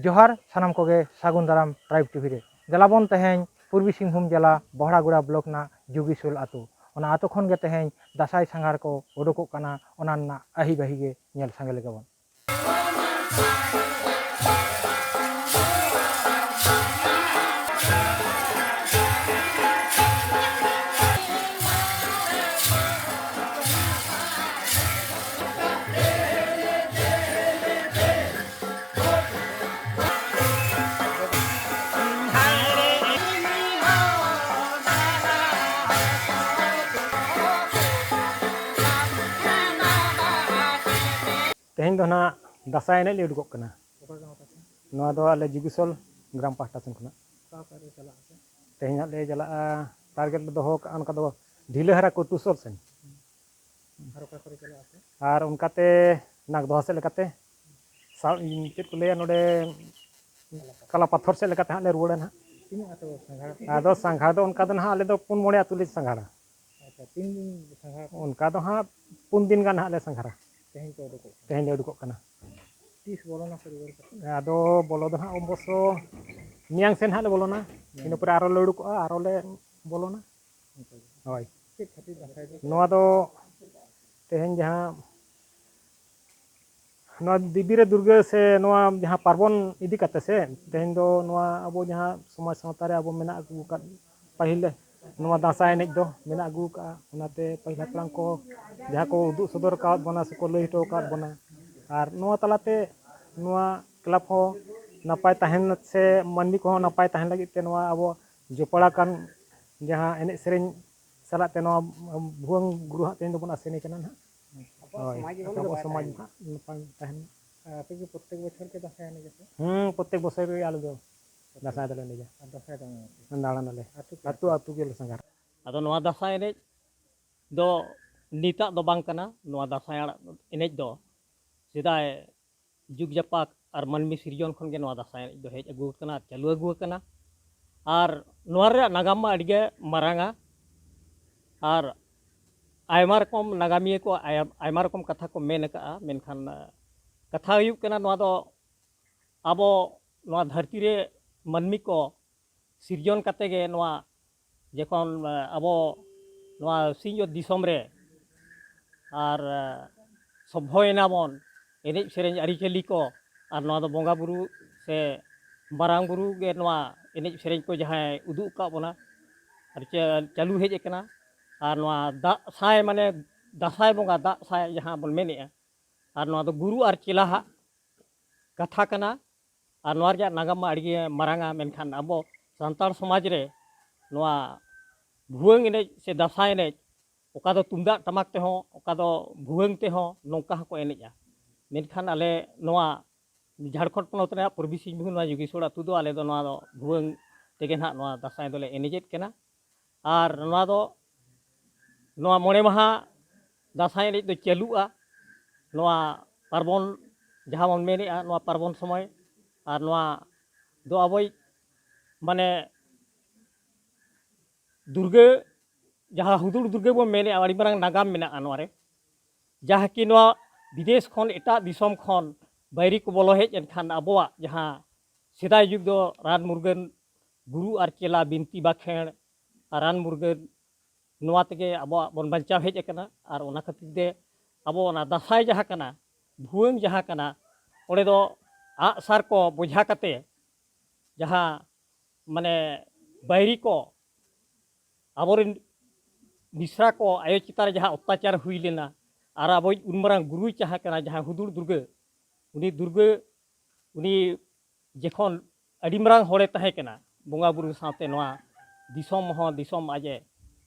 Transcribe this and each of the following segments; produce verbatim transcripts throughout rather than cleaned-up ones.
ᱡᱚᱦᱟᱨ ᱥᱟᱱᱟᱢ ᱠᱚᱜᱮ, ᱥᱟᱹᱜᱩᱱ ᱫᱟᱨᱟᱢ ᱴᱨᱟᱭᱤᱵᱽ ᱴᱤᱵᱷᱤ ᱨᱮ᱾ ᱫᱮᱞᱟ ᱵᱚᱱ ᱛᱮᱦᱮᱧ ᱯᱩᱨᱵᱤ ᱥᱤᱝᱵᱷᱩᱢ ᱡᱮᱞᱟ ᱵᱚᱦᱲᱟᱜᱩᱲᱟ ᱵᱞᱚᱠ ᱨᱮᱱᱟᱜ ᱡᱩᱜᱤᱥᱳᱞ ᱟᱛᱳ, ᱚᱱᱟ ᱟᱛᱳ ᱠᱷᱚᱱ ᱜᱮ ᱛᱮᱦᱮᱧ ᱫᱟᱸᱥᱟᱭ ᱥᱟᱸᱜᱷᱟᱨ ᱠᱚ ᱩᱰᱩᱠᱚᱜ ᱠᱟᱱᱟ, ᱚᱱᱟ ᱨᱮᱱᱟᱜ ᱟᱹᱦᱤ ᱵᱟᱹᱦᱤ ᱜᱮ ᱧᱮᱞ ᱥᱟᱸᱜᱮ ᱞᱮᱜᱮ ᱵᱚᱱ᱾ ᱛᱮᱦᱮᱧ ᱫᱚ ᱱᱟᱦᱟᱜ ᱫᱟᱸᱥᱟᱭ ᱮᱱᱮᱡ ᱞᱮ ᱩᱰᱩᱠᱚᱜ ᱠᱟᱱᱟ᱾ ᱚᱠᱟ ᱜᱟᱶᱛᱟ ᱠᱷᱚᱱ? ᱱᱚᱣᱟ ᱫᱚ ᱟᱞᱮ ᱡᱩᱜᱤᱥᱚᱞ ᱜᱨᱟᱢ ᱯᱟᱦᱴᱟ ᱥᱮᱱ ᱠᱷᱚᱱᱟᱜ᱾ ᱚᱠᱟ ᱚᱠᱟ ᱨᱮ ᱪᱟᱞᱟᱜ ᱟᱯᱮ? ᱛᱮᱦᱮᱧ ᱦᱟᱸᱜ ᱞᱮ ᱪᱟᱞᱟᱜᱼᱟ, ᱴᱟᱨᱜᱮᱴ ᱞᱮ ᱫᱚᱦᱚ ᱠᱟᱜᱼᱟ ᱚᱱᱠᱟ ᱫᱚ ᱰᱷᱤᱞᱟᱹᱦᱟᱨᱟ ᱠᱩᱴᱩᱥᱚᱞ ᱥᱮᱱ᱾ ᱟᱨ ᱚᱠᱟ ᱠᱚᱨᱮ ᱪᱟᱞᱟᱜ ᱟᱯᱮ? ᱟᱨ ᱚᱱᱠᱟᱛᱮ ᱱᱟᱜᱽᱫᱚᱦᱟ ᱥᱮᱫ ᱞᱮᱠᱟᱛᱮ ᱥᱟᱶ ᱪᱮᱫ ᱠᱚ ᱞᱟᱹᱭᱟ ᱱᱚᱰᱮ ᱠᱟᱞᱟ ᱯᱟᱛᱷᱚᱨ ᱥᱮᱫ ᱞᱮᱠᱟᱛᱮ ᱦᱟᱸᱜ ᱞᱮ ᱨᱩᱣᱟᱹᱲᱟ ᱱᱟᱦᱟᱜ᱾ ᱛᱤᱱᱟᱹᱜ ᱟᱹᱛᱩ ᱥᱟᱸᱜᱷᱟᱨ? ᱟᱫᱚ ᱥᱟᱸᱜᱷᱟᱨ ᱫᱚ ᱚᱱᱠᱟ ᱫᱚ ᱱᱟᱦᱟᱜ ᱟᱞᱮ ᱫᱚ ᱯᱩᱱ ᱢᱚᱬᱮ ᱟᱹᱛᱩ ᱞᱮ ᱥᱟᱸᱜᱷᱟᱨᱟ᱾ ᱟᱪᱪᱷᱟ, ᱛᱤᱱ ᱫᱤᱱ ᱥᱟᱸᱜᱷᱟᱨ? ᱚᱱᱠᱟ ᱫᱚ ᱦᱟᱸᱜ ᱯᱩᱱ ᱫᱤᱱ ᱜᱟᱱ ᱦᱟᱸᱜ ᱞᱮ ᱥᱟᱸᱜᱷᱟᱨᱟ᱾ ᱛᱮᱦᱮᱧ ᱯᱮ ᱩᱰᱩᱠᱚᱜ ᱠᱟᱱᱟ? ᱛᱮᱦᱮᱧ ᱞᱮ ᱩᱰᱩᱠᱚᱜ ᱠᱟᱱᱟ᱾ ᱛᱤᱥ ᱵᱚᱞᱚᱱᱟ ᱯᱮ ᱨᱩᱣᱟᱹᱲ ᱠᱟᱛᱮ? ᱟᱫᱚ ᱵᱚᱞᱚ ᱫᱚ ᱦᱟᱸᱜ ᱚᱵᱚᱥᱥᱚ ᱢᱮᱭᱟᱝ ᱥᱮᱱ ᱦᱟᱸᱜ ᱞᱮ ᱵᱚᱞᱚᱱᱟ᱾ ᱦᱩᱸ᱾ ᱤᱱᱟᱹ ᱯᱚᱨᱮ ᱟᱨᱚ ᱞᱮ ᱩᱰᱩᱠᱚᱜᱼᱟ, ᱟᱨᱚ ᱞᱮ ᱵᱚᱞᱚᱱᱟ᱾ ᱚᱱᱠᱟ ᱜᱮ᱾ ᱦᱳᱭ᱾ ᱪᱮᱫ ᱠᱷᱟᱹᱛᱤᱨ ᱫᱟᱸᱥᱟᱭ ᱫᱚ? ᱱᱚᱣᱟ ᱫᱚ ᱛᱮᱦᱮᱧ ᱡᱟᱦᱟᱸ ᱱᱚᱣᱟ ᱫᱮᱵᱤ ᱨᱮ ᱫᱩᱨᱜᱟᱹ ᱥᱮ ᱱᱚᱣᱟ ᱡᱟᱦᱟᱸ ᱯᱟᱨᱵᱚᱱ ᱤᱫᱤ ᱠᱟᱛᱮ ᱥᱮ, ᱛᱮᱦᱮᱧ ᱫᱚ ᱱᱚᱣᱟ ᱟᱵᱚ ᱡᱟᱦᱟᱸ ᱥᱚᱢᱟᱡᱽ ᱥᱟᱶᱛᱟ ᱨᱮ ᱟᱵᱚ ᱢᱮᱱᱟᱜ ᱟᱹᱜᱩ ᱟᱠᱟᱫ ᱯᱟᱹᱦᱤᱞ ᱱᱚᱣᱟ ᱫᱟᱸᱥᱟᱭ ᱮᱱᱮᱡ ᱫᱚ ᱢᱮᱱᱟᱜ ᱟᱹᱜᱩ ᱟᱠᱟᱫᱼᱟ, ᱚᱱᱟᱛᱮ ᱯᱟᱹᱦᱤᱞ ᱦᱟᱯᱲᱟᱢ ᱠᱚ ᱡᱟᱦᱟᱸ ᱠᱚ ᱩᱫᱩᱜ ᱥᱚᱫᱚᱨ ᱟᱠᱟᱫ ᱵᱚᱱᱟ ᱥᱮᱠᱚ ᱞᱟᱹᱭ ᱦᱚᱴᱚ ᱟᱠᱟᱫ ᱵᱚᱱᱟ, ᱟᱨ ᱱᱚᱣᱟ ᱛᱟᱞᱟᱛᱮ ᱱᱚᱣᱟ ᱠᱞᱟᱵᱽ ᱦᱚᱸ ᱱᱟᱯᱟᱭ ᱛᱟᱦᱮᱱ ᱥᱮ ᱢᱟᱹᱱᱢᱤ ᱠᱚᱦᱚᱸ ᱱᱟᱯᱟᱭ ᱛᱟᱦᱮᱱ ᱞᱟᱹᱜᱤᱫ ᱛᱮ ᱱᱚᱣᱟ ᱟᱵᱚ ᱡᱚᱯᱲᱟᱣ ᱟᱠᱟᱱ ᱡᱟᱦᱟᱸ ᱮᱱᱮᱡ ᱥᱮᱨᱮᱧ ᱥᱟᱞᱟᱜ ᱛᱮ ᱱᱚᱣᱟ ᱵᱷᱩᱣᱟᱹᱝ ᱜᱩᱨᱩ ᱦᱟᱸᱜ ᱛᱮᱦᱮᱧ ᱫᱚᱵᱚᱱ ᱟᱥᱮᱱᱮ ᱠᱟᱱᱟ ᱱᱟᱦᱟᱜ᱾ ᱟᱵᱚᱣᱟᱜ ᱦᱳᱭ, ᱥᱚᱢᱟᱡᱽ ᱡᱮᱢᱚᱱ ᱟᱵᱚᱣᱟᱜ ᱱᱟᱯᱟᱭ ᱥᱚᱢᱟᱡᱽ ᱛᱟᱦᱮᱱ ᱢᱟ᱾ ᱦᱟᱸᱜ ᱱᱟᱯᱟᱭ ᱛᱟᱦᱮᱱ ᱢᱟ᱾ ᱟᱨ ᱟᱯᱮ ᱜᱮ ᱯᱨᱚᱛᱮᱠ ᱵᱚᱪᱷᱚᱨ ᱜᱮ ᱫᱟᱸᱥᱟᱭ ᱮᱱᱮᱡ ᱟᱯᱮ? ᱦᱩᱸ, ᱯᱨᱚᱛᱮᱠ ᱵᱚᱪᱷᱚᱨ ᱜᱮ ᱟᱞᱮ ᱫᱚ ᱫᱟᱸᱥᱟᱭ ᱫᱚᱞᱮ ᱮᱱᱮᱡᱟ᱾ ᱟᱨ ᱫᱟᱸᱥᱟᱭ ᱫᱟᱬᱟᱱ ᱟᱯᱮ? ᱫᱟᱬᱟᱱᱟᱞᱮ᱾ ᱟᱹᱛᱩ ᱠᱮ ᱟᱹᱛᱩ ᱟᱹᱛᱩ? ᱟᱹᱛᱩ ᱜᱮᱞᱮ ᱥᱟᱸᱜᱷᱟᱨᱟ᱾ ᱟᱫᱚ ᱱᱚᱣᱟ ᱫᱟᱸᱥᱟᱭ ᱮᱱᱮᱡ ᱫᱚ ᱱᱤᱛᱟᱜ ᱫᱚ ᱵᱟᱝ ᱠᱟᱱᱟ, ᱱᱚᱣᱟ ᱫᱟᱸᱥᱟᱭ ᱟᱲᱟᱜ ᱮᱱᱮᱡ ᱫᱚ ᱥᱮᱫᱟᱭ ᱡᱩᱜᱽ ᱡᱟᱯᱟᱜ ᱟᱨ ᱢᱟᱹᱱᱢᱤ ᱥᱤᱨᱡᱚᱱ ᱠᱷᱚᱱ ᱜᱮ ᱱᱚᱣᱟ ᱫᱟᱸᱥᱟᱭ ᱮᱱᱮᱡ ᱫᱚ ᱦᱮᱡ ᱟᱹᱜᱩ ᱟᱠᱟᱱᱟ ᱟᱨ ᱪᱟᱹᱞᱩ ᱟᱹᱜᱩ ᱟᱠᱟᱱᱟ᱾ ᱟᱨ ᱱᱚᱣᱟ ᱨᱮᱭᱟᱜ ᱱᱟᱜᱟᱢ ᱢᱟ ᱟᱹᱰᱤ ᱜᱮ ᱢᱟᱨᱟᱝᱟ ᱟᱨ ᱟᱭᱢᱟ ᱨᱚᱠᱚᱢ ᱱᱟᱜᱟᱢᱤᱭᱟᱹ ᱠᱚ ᱟᱭ-, ᱟᱭᱢᱟ ᱨᱚᱠᱚᱢ ᱠᱟᱛᱷᱟ ᱠᱚ ᱢᱮᱱ ᱟᱠᱟᱫᱼᱟ, ᱢᱮᱱᱠᱷᱟᱱ, ᱟ, ᱠᱟᱛᱷᱟ ᱦᱩᱭᱩᱜ ᱠᱟᱱᱟ ᱱᱚᱣᱟ ᱫᱚ ᱟᱵᱚ ᱱᱚᱣᱟ ᱫᱷᱟᱹᱨᱛᱤ ᱨᱮ ᱢᱟᱹᱱᱢᱤ ᱠᱚ ᱥᱤᱨᱡᱚᱱ ᱠᱟᱛᱮ ᱜᱮ ᱱᱚᱣᱟ ᱡᱚᱠᱷᱚᱱ ᱟᱵᱚ ᱱᱚᱣᱟ ᱥᱤᱧᱚᱛ ᱫᱤᱥᱚᱢ ᱨᱮ ᱟᱨ ᱥᱚᱵᱷᱚᱭᱮᱱᱟ ᱵᱚᱱ, ᱮᱱᱮᱡ ᱥᱮᱨᱮᱧ ᱟᱹᱨᱤᱪᱟᱹᱞᱤ ᱠᱚ, ᱟᱨ ᱱᱚᱣᱟ ᱫᱚ ᱵᱚᱸᱜᱟ ᱵᱩᱨᱩ ᱥᱮ ᱢᱟᱨᱟᱝ ᱵᱩᱨᱩ ᱜᱮ ᱱᱚᱣᱟ ᱮᱱᱮᱡ ᱥᱮᱨᱮᱧ ᱠᱚ ᱡᱟᱦᱟᱸᱭ ᱩᱫᱩᱜ ᱟᱠᱟᱫ ᱵᱚᱱᱟ, ᱟᱨ ᱪᱟ- ᱪᱟᱹᱞᱩ ᱦᱮᱡ ᱟᱠᱟᱱᱟ᱾ ᱟᱨ ᱱᱚᱣᱟ ᱫᱟᱜ ᱥᱟᱭ ᱢᱟᱱᱮ ᱫᱟᱸᱥᱟᱭ ᱵᱚᱸᱜᱟ ᱫᱟᱜ ᱥᱟᱭ ᱡᱟᱦᱟᱸ ᱵᱚᱱ ᱢᱮᱱᱮᱫᱼᱟ, ᱟᱨ ᱱᱚᱣᱟ ᱫᱚ ᱜᱩᱨᱩ ᱟᱨ ᱪᱮᱞᱟ ᱦᱟᱜ ᱠᱟᱛᱷᱟ ᱠᱟᱱᱟ᱾ ᱟᱨ ᱱᱚᱣᱟ ᱨᱮᱭᱟᱜ ᱱᱟᱜᱟᱢ ᱢᱟ ᱟᱹᱰᱤ ᱜᱮ ᱢᱟᱨᱟᱝᱟ, ᱢᱮᱱᱠᱷᱟᱱ ᱟᱵᱚ ᱥᱟᱱᱛᱟᱲ ᱥᱚᱢᱟᱡᱽ ᱨᱮ ᱱᱚᱣᱟ ᱵᱷᱩᱣᱟᱹᱝ ᱮᱱᱮᱡ ᱥᱮ ᱫᱟᱸᱥᱟᱭ ᱮᱱᱮᱡ, ᱚᱠᱟ ᱫᱚ ᱛᱩᱢᱫᱟᱜ ᱴᱟᱢᱟᱠ ᱛᱮᱦᱚᱸ, ᱚᱠᱟ ᱫᱚ ᱵᱷᱩᱣᱟᱹᱝ ᱛᱮᱦᱚᱸ ᱱᱚᱝᱠᱟ ᱦᱚᱸᱠᱚ ᱮᱱᱮᱡᱼᱟ᱾ ᱢᱮᱱᱠᱷᱟᱱ ᱟᱞᱮ ᱱᱚᱣᱟ ᱡᱷᱟᱲᱠᱷᱚᱸᱰ ᱯᱚᱱᱚᱛ ᱨᱮᱱᱟᱜ ᱯᱩᱨᱵᱤ ᱥᱤᱝᱵᱷᱩᱢ ᱱᱚᱣᱟ ᱡᱩᱜᱤᱥᱚᱲ ᱟᱹᱛᱩ ᱫᱚ ᱟᱞᱮ ᱫᱚ ᱱᱚᱣᱟ ᱫᱚ ᱵᱷᱩᱣᱟᱹᱝ ᱛᱮᱜᱮ ᱱᱟᱦᱟᱜ ᱱᱚᱣᱟ ᱫᱟᱸᱥᱟᱭ ᱫᱚᱞᱮ ᱮᱱᱮᱡᱮᱫ ᱠᱟᱱᱟ᱾ ᱟᱨ ᱱᱚᱣᱟ ᱫᱚ ᱱᱚᱣᱟ ᱢᱚᱬᱮ ᱢᱟᱦᱟ ᱫᱟᱸᱥᱟᱭ ᱮᱱᱮᱡ ᱫᱚ ᱪᱟᱹᱞᱩᱜᱼᱟ᱾ ᱱᱚᱣᱟ ᱯᱟᱨᱵᱚᱱ ᱡᱟᱦᱟᱸ ᱵᱚᱱ ᱢᱮᱱᱮᱫᱼᱟ, ᱱᱚᱣᱟ ᱯᱟᱨᱵᱚᱱ ᱥᱚᱢᱚᱭ᱾ ᱟᱨ ᱱᱚᱣᱟ ᱫᱚ ᱟᱵᱚᱭᱤᱡ ᱢᱟᱱᱮ ᱫᱩᱨᱜᱟᱹ, ᱡᱟᱦᱟᱸ ᱦᱩᱫᱩᱲ ᱫᱩᱨᱜᱟᱹ ᱵᱚᱱ ᱢᱮᱱᱮᱫᱼᱟ, ᱟᱹᱰᱤ ᱢᱟᱨᱟᱝ ᱱᱟᱜᱟᱢ ᱢᱮᱱᱟᱜᱼᱟ ᱱᱚᱣᱟ ᱨᱮ᱾ ᱡᱟᱦᱟᱸ ᱠᱤ ᱱᱚᱣᱟ ᱵᱤᱫᱮᱥ ᱠᱷᱚᱱ, ᱮᱴᱟᱜ ᱫᱤᱥᱚᱢ ᱠᱷᱚᱱ ᱵᱟᱹᱭᱨᱤ ᱠᱚ ᱵᱚᱞᱚ ᱦᱮᱡ ᱮᱱᱠᱷᱟᱱ ᱟᱵᱚᱣᱟᱜ ᱡᱟᱦᱟᱸ ᱥᱮᱫᱟᱭ ᱡᱩᱜᱽ ᱫᱚ ᱨᱟᱱ ᱢᱩᱨᱜᱟᱹᱱ, ᱜᱩᱨᱩ ᱟᱨ ᱪᱮᱞᱟ ᱵᱤᱱᱛᱤ ᱵᱟᱠᱷᱮᱬ ᱟᱨ ᱨᱟᱱ ᱢᱩᱨᱜᱟᱹᱱ, ᱱᱚᱣᱟ ᱛᱮᱜᱮ ᱟᱵᱚᱣᱟᱜ ᱵᱚᱱ ᱵᱟᱧᱪᱟᱣ ᱦᱮᱡ ᱟᱠᱟᱱᱟ᱾ ᱟᱨ ᱚᱱᱟ ᱠᱷᱟᱹᱛᱤᱨ ᱛᱮ ᱟᱵᱚ ᱚᱱᱟ ᱫᱟᱸᱥᱟᱭ ᱡᱟᱦᱟᱸ ᱠᱟᱱᱟ, ᱵᱷᱩᱣᱟᱹᱝ ᱡᱟᱦᱟᱸ ᱠᱟᱱᱟ, ᱚᱸᱰᱮ ᱫᱚ ᱟᱜᱼᱥᱟᱨ ᱠᱚ ᱵᱚᱡᱷᱟ ᱠᱟᱛᱮ ᱡᱟᱦᱟᱸ ᱢᱟᱱᱮ ᱵᱟᱹᱭᱨᱤ ᱠᱚ, ᱟᱵᱚᱨᱮᱱ ᱢᱤᱥᱨᱟ ᱠᱚ ᱟᱭᱳ ᱪᱮᱛᱟᱱ ᱨᱮ ᱡᱟᱦᱟᱸ ᱚᱛᱛᱟᱪᱟᱨ ᱦᱩᱭ ᱞᱮᱱᱟ, ᱟᱨ ᱟᱵᱚᱭᱤᱡ ᱩᱱ ᱢᱟᱨᱟᱝ ᱜᱩᱨᱩᱭ ᱡᱟᱦᱟᱸ ᱠᱟᱱᱟ, ᱡᱟᱦᱟᱸ ᱦᱩᱫᱩᱲ ᱫᱩᱨᱜᱟᱹ, ᱩᱱᱤ ᱫᱩᱨᱜᱟᱹ, ᱩᱱᱤ ᱡᱚᱠᱷᱚᱱ ᱟᱹᱰᱤ ᱢᱟᱨᱟᱝ ᱦᱚᱲᱮ ᱛᱟᱦᱮᱸ ᱠᱟᱱᱟ, ᱵᱚᱸᱜᱟ ᱵᱩᱨᱩ ᱥᱟᱶᱛᱮ ᱱᱚᱣᱟ ᱫᱤᱥᱚᱢ ᱦᱚᱸ ᱫᱤᱥᱚᱢ ᱟᱡ ᱮ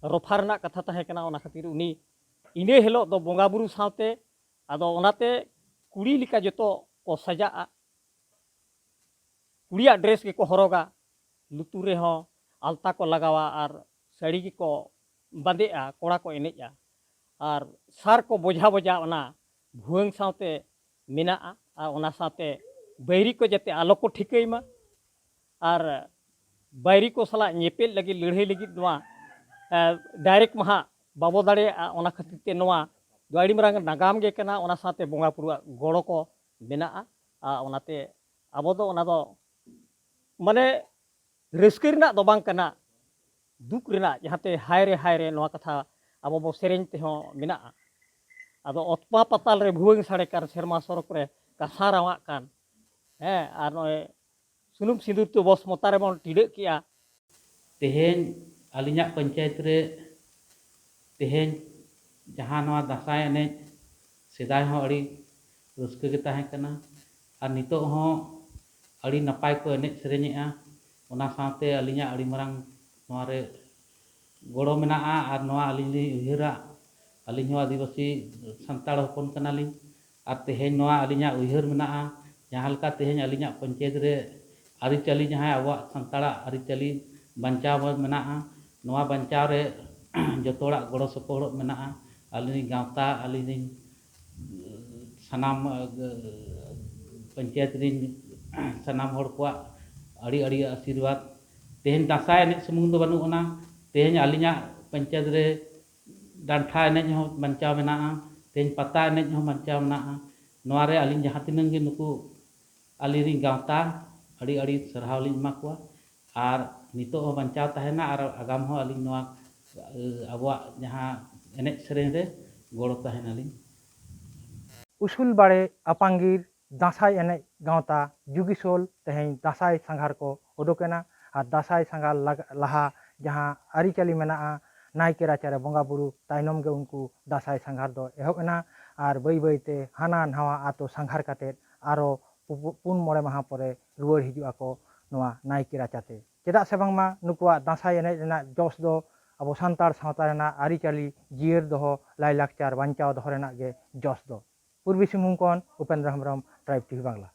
ᱨᱚᱯᱷᱟ ᱨᱮᱱᱟᱜ ᱠᱟᱛᱷᱟ ᱛᱟᱦᱮᱸ ᱠᱟᱱᱟ᱾ ᱚᱱᱟ ᱠᱷᱟᱹᱛᱤᱨ ᱩᱱᱤ ᱤᱱᱟᱹ ᱦᱤᱞᱳᱜ ᱫᱚ ᱵᱚᱸᱜᱟ ᱵᱩᱨᱩ ᱥᱟᱶᱛᱮ, ᱟᱫᱚ ᱚᱱᱟᱛᱮ ᱠᱩᱲᱤ ᱞᱮᱠᱟ ᱡᱚᱛᱚ ᱠᱚ ᱥᱟᱡᱟᱜᱼᱟ, ᱠᱩᱲᱤᱭᱟᱜ ᱰᱨᱮᱥ ᱜᱮᱠᱚ ᱦᱚᱨᱚᱜᱟ, ᱞᱩᱛᱩᱨ ᱨᱮᱦᱚᱸ ᱟᱞᱛᱟ ᱠᱚ ᱞᱟᱜᱟᱣᱟ ᱟᱨ ᱥᱟᱹᱲᱤ ᱜᱮᱠᱚ ᱵᱟᱸᱫᱮᱜᱼᱟ, ᱠᱚᱲᱟ ᱠᱚ ᱮᱱᱮᱡᱼᱟ᱾ ᱟᱨ ᱥᱟᱨ ᱠᱚ ᱵᱚᱡᱷᱟ ᱵᱚᱡᱷᱟ ᱚᱱᱟ ᱵᱷᱩᱣᱟᱹᱝ ᱥᱟᱶᱛᱮ ᱢᱮᱱᱟᱜᱼᱟ᱾ ᱟᱨ ᱚᱱᱟ ᱥᱟᱶᱛᱮ ᱵᱟᱹᱭᱨᱤ ᱠᱚ ᱡᱟᱛᱮ ᱟᱞᱚ ᱠᱚ ᱴᱷᱤᱠᱟᱹᱭ ᱢᱟ, ᱟᱨ ᱵᱟᱹᱭᱨᱤ ᱠᱚ ᱥᱟᱞᱟᱜ ᱧᱮᱯᱮᱞ ᱞᱟᱹᱜᱤᱫ, ᱞᱟᱹᱲᱦᱟᱹᱭ ᱞᱟᱹᱜᱤᱫ ᱱᱚᱣᱟ ᱰᱟᱭᱨᱮᱠᱴ ᱢᱟ ᱦᱟᱸᱜ ᱵᱟᱵᱚ ᱫᱟᱲᱮᱭᱟᱜᱼᱟ᱾ ᱚᱱᱟ ᱠᱷᱟᱹᱛᱤᱨ ᱛᱮ ᱱᱚᱣᱟ ᱫᱚ ᱟᱹᱰᱤ ᱢᱟᱨᱟᱝ ᱱᱟᱜᱟᱢ ᱜᱮ ᱠᱟᱱᱟ, ᱚᱱᱟ ᱥᱟᱶᱛᱮ ᱵᱚᱸᱜᱟ ᱵᱩᱨᱩᱣᱟᱜ ᱜᱚᱲᱚ ᱠᱚ ᱢᱮᱱᱟᱜᱼᱟ᱾ ᱟᱨ ᱚᱱᱟᱛᱮ ᱟᱵᱚ ᱫᱚ ᱚᱱᱟ ᱫᱚ ᱢᱟᱱᱮ ᱨᱟᱹᱥᱠᱟᱹ ᱨᱮᱱᱟᱜ ᱫᱚ ᱵᱟᱝ ᱠᱟᱱᱟ, ᱫᱩᱠ ᱨᱮᱱᱟᱜ, ᱡᱟᱦᱟᱸᱛᱮ ᱦᱟᱭ ᱨᱮ ᱦᱟᱭ ᱨᱮ ᱱᱚᱣᱟ ᱠᱟᱛᱷᱟ ᱟᱵᱚ ᱵᱚ ᱥᱮᱨᱮᱧ ᱛᱮᱦᱚᱸ ᱢᱮᱱᱟᱜᱼᱟ᱾ ᱟᱫᱚ ᱚᱛᱯᱟ ᱯᱟᱛᱟᱞ ᱨᱮ ᱵᱷᱩᱣᱟᱹᱝ ᱥᱟᱰᱮ ᱠᱟᱱ, ᱥᱮᱨᱢᱟ ᱥᱚᱨᱚᱠ ᱨᱮ ᱠᱟᱥᱟ ᱨᱟᱣᱟᱜ ᱠᱟᱱ, ᱦᱮᱸ, ᱟᱨ ᱱᱚᱜᱼᱚᱭ ᱥᱩᱱᱩᱢ ᱥᱤᱸᱫᱩᱨ ᱛᱮ ᱵᱚᱥ ᱢᱚᱛᱟ ᱨᱮᱵᱚᱱ ᱴᱤᱰᱟᱹᱜ ᱠᱮᱜᱼᱟ᱾ ᱛᱮᱦᱮᱧ ᱟᱹᱞᱤᱧᱟᱜ ᱯᱚᱧᱪᱟᱭᱮᱛ ᱨᱮ ᱛᱮᱦᱮᱧ ᱡᱟᱦᱟᱸ ᱱᱚᱣᱟ ᱫᱟᱸᱥᱟᱭ ᱮᱱᱮᱡ, ᱥᱮᱫᱟᱭ ᱦᱚᱸ ᱟᱹᱰᱤ ᱨᱟᱹᱥᱠᱟᱹ ᱜᱮ ᱛᱟᱦᱮᱸ ᱠᱟᱱᱟ, ᱟᱨ ᱱᱤᱛᱚᱜ ᱦᱚᱸ ᱟᱹᱰᱤ ᱱᱟᱯᱟᱭ ᱠᱚ ᱮᱱᱮᱡ ᱥᱮᱨᱮᱧᱮᱜᱼᱟ᱾ ᱚᱱᱟ ᱥᱟᱶᱛᱮ ᱟᱹᱞᱤᱧᱟᱜ ᱟᱹᱰᱤ ᱢᱟᱨᱟᱝ ᱱᱚᱣᱟ ᱨᱮ ᱜᱚᱲᱚ ᱢᱮᱱᱟᱜᱼᱟ, ᱟᱨ ᱱᱚᱣᱟ ᱟᱹᱞᱤᱧ ᱞᱤᱧ ᱩᱭᱦᱟᱹᱨᱟ, ᱟᱹᱞᱤᱧ ᱦᱚᱸ ᱟᱹᱫᱤᱵᱟᱹᱥᱤ ᱥᱟᱱᱛᱟᱲ ᱦᱚᱯᱚᱱ ᱠᱟᱱᱟᱞᱤᱧ, ᱟᱨ ᱛᱮᱦᱮᱧ ᱱᱚᱣᱟ ᱟᱹᱞᱤᱧᱟᱜ ᱩᱭᱦᱟᱹᱨ ᱢᱮᱱᱟᱜᱼᱟ, ᱡᱟᱦᱟᱸ ᱞᱮᱠᱟ ᱛᱮᱦᱮᱧ ᱟᱹᱞᱤᱧᱟᱜ ᱯᱚᱧᱪᱟᱭᱮᱛ ᱨᱮ ᱟᱹᱨᱤᱪᱟᱹᱞᱤ, ᱡᱟᱦᱟᱸᱭ ᱟᱵᱚᱣᱟᱜ ᱥᱟᱱᱛᱟᱲᱟᱜ ᱟᱹᱨᱤᱪᱟᱹᱞᱤ ᱵᱟᱧᱪᱟᱣ ᱢᱮᱱᱟᱜᱼᱟ, ᱱᱚᱣᱟ ᱵᱟᱧᱪᱟᱣ ᱨᱮ ᱡᱚᱛᱚ ᱦᱚᱲᱟᱜ ᱜᱚᱲᱚ ᱥᱚᱯᱚᱦᱚᱫ ᱢᱮᱱᱟᱜᱼᱟ᱾ ᱟᱹᱞᱤᱧ ᱜᱟᱶᱛᱟ, ᱟᱹᱞᱤᱧ ᱥᱟᱱᱟᱢ, ᱟᱹ, ᱯᱚᱧᱪᱟᱭᱮᱛ ᱨᱤᱱ ᱥᱟᱱᱟᱢ ᱦᱚᱲ ᱠᱚᱣᱟᱜ ᱟᱹᱰᱤ ᱟᱹᱰᱤ ᱟᱥᱤᱨᱵᱟᱫᱽ᱾ ᱛᱮᱦᱮᱧ ᱫᱟᱸᱥᱟᱭ ᱮᱱᱮᱡ ᱥᱩᱢᱩᱝ ᱫᱚ ᱵᱟᱹᱱᱩᱜ ᱟᱱᱟ, ᱛᱮᱦᱮᱧ ᱟᱹᱞᱤᱧᱟᱜ ᱯᱚᱧᱪᱟᱭᱮᱛ ᱨᱮ ᱰᱟᱱᱴᱷᱟ ᱮᱱᱮᱡ ᱦᱚᱸ ᱵᱟᱧᱪᱟᱣ ᱢᱮᱱᱟᱜᱼᱟ, ᱛᱮᱦᱮᱧ ᱯᱟᱛᱟ ᱮᱱᱮᱡ ᱦᱚᱸ ᱵᱟᱧᱪᱟᱣ ᱢᱮᱱᱟᱜᱼᱟ᱾ ᱱᱚᱣᱟ ᱨᱮ ᱟᱹᱞᱤᱧ ᱡᱟᱦᱟᱸ ᱛᱤᱱᱟᱹᱜ ᱜᱮ ᱱᱩᱠᱩ ᱟᱹᱞᱤᱧ ᱨᱤᱱ ᱜᱟᱶᱛᱟ ᱟᱹᱰᱤ ᱟᱹᱰᱤ ᱥᱟᱨᱦᱟᱣ ᱞᱤᱧ ᱮᱢᱟ ᱠᱚᱣᱟ, ᱟᱨ ᱱᱤᱛᱚᱜ ᱦᱚᱸ ᱵᱟᱧᱪᱟᱣ ᱛᱟᱦᱮᱱᱟ ᱟᱨ ᱟᱜᱟᱢ ᱦᱚᱸ ᱟᱹᱞᱤᱧ ᱱᱚᱣᱟ, ᱟᱹ, ᱟᱵᱚᱣᱟᱜ ᱡᱟᱦᱟᱸ ᱮᱱᱮᱡ ᱥᱮᱨᱮᱧ ᱨᱮ ᱜᱚᱲᱚ ᱛᱟᱦᱮᱱᱟᱞᱤᱧ᱾ ᱩᱥᱩᱞ ᱵᱟᱲᱮ ᱟᱯᱟᱝᱜᱤᱨ ᱫᱟᱸᱥᱟᱭ ᱮᱱᱮᱡ ᱜᱟᱶᱛᱟ ᱡᱩᱜᱤᱥᱳᱞ ᱛᱮᱦᱮᱧ ᱫᱟᱸᱥᱟᱭ ᱥᱟᱸᱜᱷᱟᱨ ᱠᱚ ᱩᱰᱩᱠ ᱮᱱᱟ᱾ ᱟᱨ ᱫᱟᱸᱥᱟᱭ ᱥᱟᱸᱜᱷᱟᱨ ᱞᱟᱜ-, ᱞᱟᱦᱟ ᱡᱟᱦᱟᱸ ᱟᱹᱨᱤᱪᱟᱹᱞᱤ ᱢᱮᱱᱟᱜᱼᱟ, ᱱᱟᱭᱠᱮ ᱨᱟᱪᱟᱨᱮ ᱵᱚᱸᱜᱟ ᱵᱩᱨᱩ ᱛᱟᱭᱱᱚᱢ ᱜᱮ ᱩᱱᱠᱩ ᱫᱟᱸᱥᱟᱭ ᱥᱟᱸᱜᱷᱟᱨ ᱫᱚ ᱮᱦᱚᱵ ᱮᱱᱟ᱾ ᱟᱨ ᱵᱟᱹᱭ ᱵᱟᱹᱭᱛᱮ ᱦᱟᱱᱟ ᱱᱟᱣᱟ ᱟᱛᱳ ᱥᱟᱸᱜᱷᱟᱨ ᱠᱟᱛᱮᱫ ᱟᱨᱚ ᱯᱩ-, ᱯᱩᱱ ᱢᱚᱬᱮ ᱢᱟᱦᱟ ᱯᱚᱨᱮ ᱨᱩᱣᱟᱹᱲ ᱦᱤᱡᱩᱜ ᱟᱠᱚ ᱱᱚᱣᱟ ᱱᱟᱭᱠᱮ ᱨᱟᱪᱟᱛᱮ᱾ ᱪᱮᱫᱟᱜ ᱥᱮ ᱵᱟᱝᱢᱟ ᱱᱩᱠᱩᱣᱟᱜ ᱫᱟᱸᱥᱟᱭ ᱮᱱᱮᱡ ᱨᱮᱱᱟᱜ ᱡᱚᱥ ᱫᱚ ᱟᱵᱚ ᱥᱟᱱᱛᱟᱲ ᱥᱟᱶᱛᱟ ᱨᱮᱱᱟᱜ ᱟᱹᱨᱤᱪᱟᱹᱞᱤ ᱡᱤᱭᱟᱹᱲ ᱫᱚᱦᱚ, ᱞᱟᱭᱼᱞᱟᱠᱪᱟᱨ ᱵᱟᱧᱪᱟᱣ ᱫᱚᱦᱚ ᱨᱮᱱᱟᱜ ᱜᱮ ᱡᱚᱥ ᱫᱚ᱾ ᱯᱩᱨᱵᱤ ᱥᱤᱝᱵᱷᱩᱢ ᱠᱷᱚᱱ ᱩᱯᱮᱱᱫᱨᱚ ᱦᱮᱢᱵᱨᱚᱢ, ᱴᱨᱟᱭᱤᱵᱽ ᱴᱤᱵᱷᱤ ᱵᱟᱝᱞᱟ᱾